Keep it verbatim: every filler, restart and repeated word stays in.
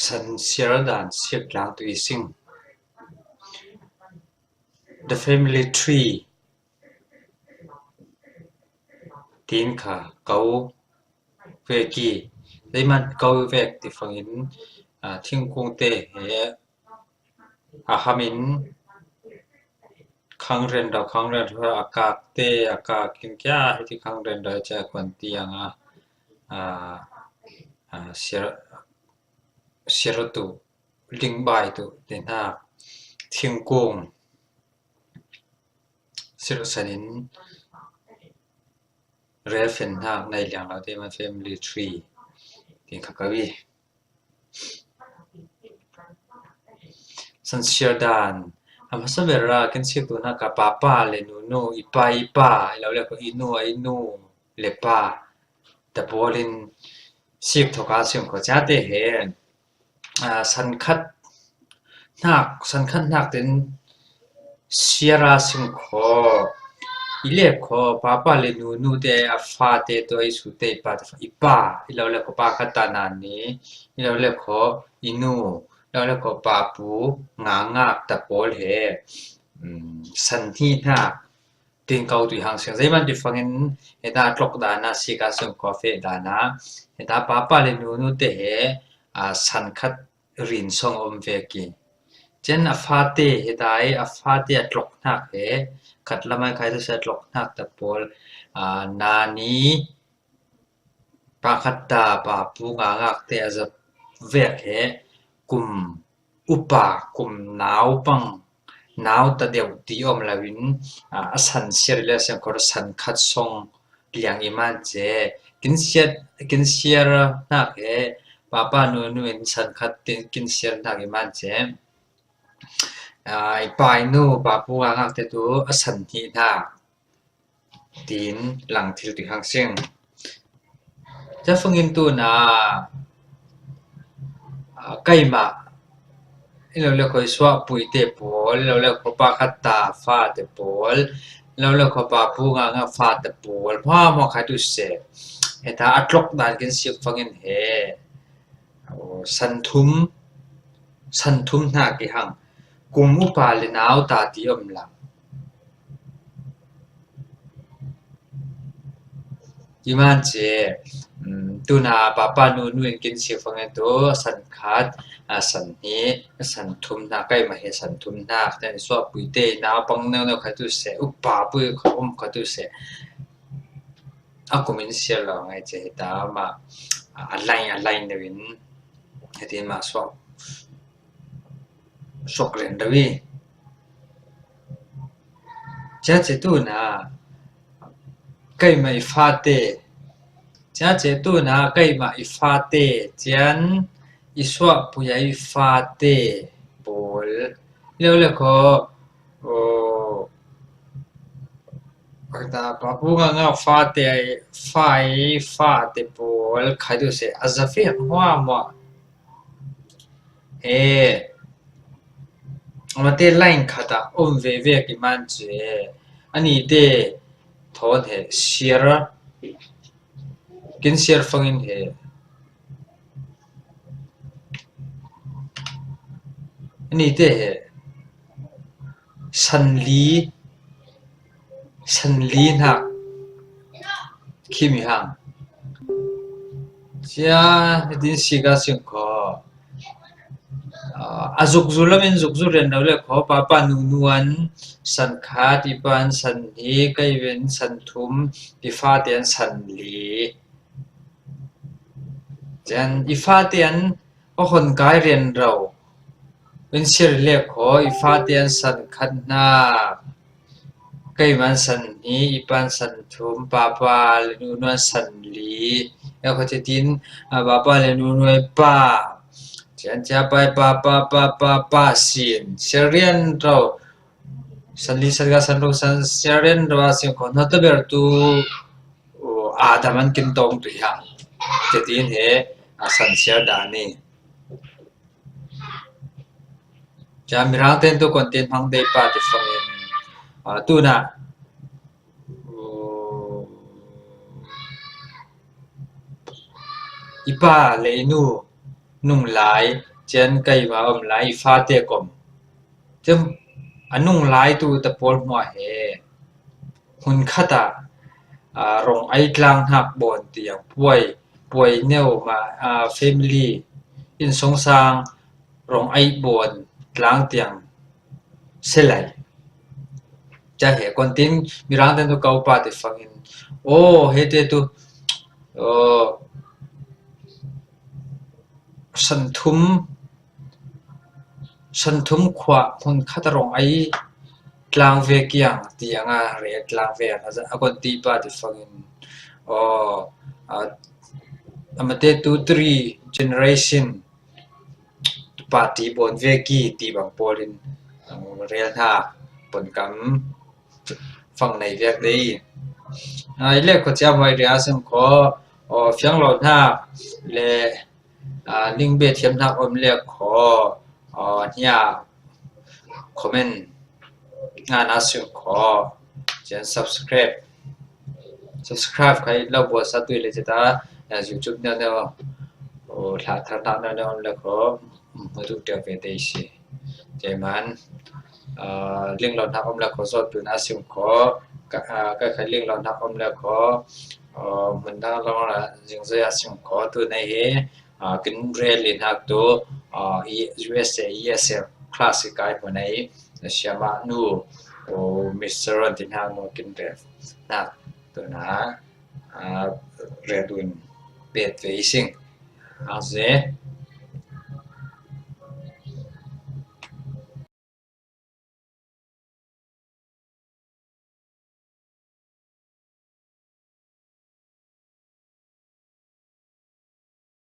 San siar dan siak tlang tu i sing. The family tree tin kha ko vek i. Zeiman ko vek ti fangin, a, thingkungte he a hamin khang ren dau, khang ren dau a kakte, a kakin kia hiti khang ren dau cia kuan tiang a, a, a, siar, siar tu, lingbai tu, te hna thingkung sirsanin relfen hnak nei liang lo te man family tree tin kha ko i. San siar dan a hmasa ber a kan siak tu hna ka papa le nunu, i pa, i pa, i lo le ko i nu, i nu le pa, ta pawl in siak thawk a siam kho cia te he, a, san khat hnak, san khat hnak tin siar a sim kho. I le kho, papa le nunu te a fate tu, i su te, i pa te, i pa, i lo le kho, pa khat ta nan ni, i lo le kho, i nu, i lo le kho, pa pu, nga ngak ta pawl he, um, san hnih hnak tin ko tu i hang siang. Zeiman ti fangin, heta tlok dan a, sika sim kho feh dan a, heta papa le nunu te he, a, san khat rin song om vek i. Cen a fate, heta i a fate a tlok hnak he, khat lamai khai tu se a tlok hnak ta pawl, a, nani, pa khat ta, pa pu nga ngak te a zat vek he, kum upa, kum naupang, nau ta deuh ti om lo in, a, a san siar le siang kho san khat song liang i man ce. Kin siar, kin siar hnak he, papa nunu in san khat tin kin siar hnak i man ce. A, i pa i nu, pa pu nga ngak te tu a san hnih hna tin lang thil ti hang sing. Ca fangin tu na, a, keimah, i lo le kho i suah pui te pawl, i lo le kho pa khat ta fa te pawl, i lo le kho pa pu nga ngak fa te pawl, hma hma khai tu se. Heta a tlok dan kin siak fangin he. Aw, san thum, san thum hna ki hang. Kum upa le nau ta ti om lang. I man ce, um, tu na papa nunu in kin siak fangin tu, san khat, a, san hnih, a, san thum hna, keimah he san thum hna, kan suah pui te, naupang neu neu khai tu se, upa pui kha om khai tu se. A kum in siar lo ngai ce heta mah, a, a lain, a lain deuh in heti mah suak, suak len deuh i. Cia ce tu na, keimah i fate, cia ce tu na, keimah i fate, cian i suah pui a i fate pawl, i lo le kho, aw, ta pa pu nga ngak fate, fa i fate pawl khai tu se, a za fek hua mua. He, mate lain khat ah om ve ve ki man ce, ani te thawn he siar, kin siar fangin he, ani te he sanli, sanli hnak khi mi hang. Cia, hitin sika sing kho. A, a zukzu lamin zukzu rian lo le kho, papa nunu an san khat, i pa an san hnih, kei ven san thum, i fate an san li. Cian, i fate an a hon kai rian lo. Ven siar le kho, i fate an san khat hna. Keimah an san hnih, i pa an san thum, papa le nunu an san li. Ya kho te tin, a, papa le nunu i pa. Cian cia pa i pa, pa, pa, pa, pa sin. Siar rian lo. San li, san nga, san ruk, san siar rian lo a sin kho. Hna ta ber tu, uh, Adam an kin tong tu i hang. Te tin he, a, san siar dan i. Cia Mirang ten tu kon tin hmang dei pa ti fangin, a, tu na, uh, i pa le i nu, nung lai, cian kai ma om lai, i fate kom. Cian a nung lai tu ta pawl hmuah he. Hun khata, a, rong ai tlang hnak bawn tiang, puai, puai neu ma, a, family, inn songsang, rong ai bawn tlang tiang, selai. Ca he, kon tin, Mirang ten tu kau pa te fangin. Oh, he te tu, oh, san thum, san thum khua, hun khata rong ai tlang ve kiang, tiang a re tlang ve, a, a kon ti pa te fangin. Oh, a, a mate tu three generation, party bawn ve ki ti bang pawlin, um, rel hna, pawnkam fang nei vek dei. Ah, i le khuaciam huai ria sim kho, aw, fiang lo hna le, ah, ling be thiam hna om le kho, aw, hnia comment ngan a sim kho, cian subscribe. Subscribe khai lo buat sa tui le cita, ah, YouTube neu neu, oh, hla thar hna neu neu om le kho, hmu tuk ṭial ve te si. Cei man, ah, ling lo hna om le kho, zawt tu na sim kho, ka, ah, ka khai ling lo hna om le kho, ah, mun dang lo la zing zoi a sim kho, tu nei hi, ah, kin rel i hnak tu, ah, i U S A, E S L class i kai hmu nei, na siama nu, oh, Mister Ron ti hna nu kin rel hnak tu na, ah, rel un bet ve i sing. Ah, ze.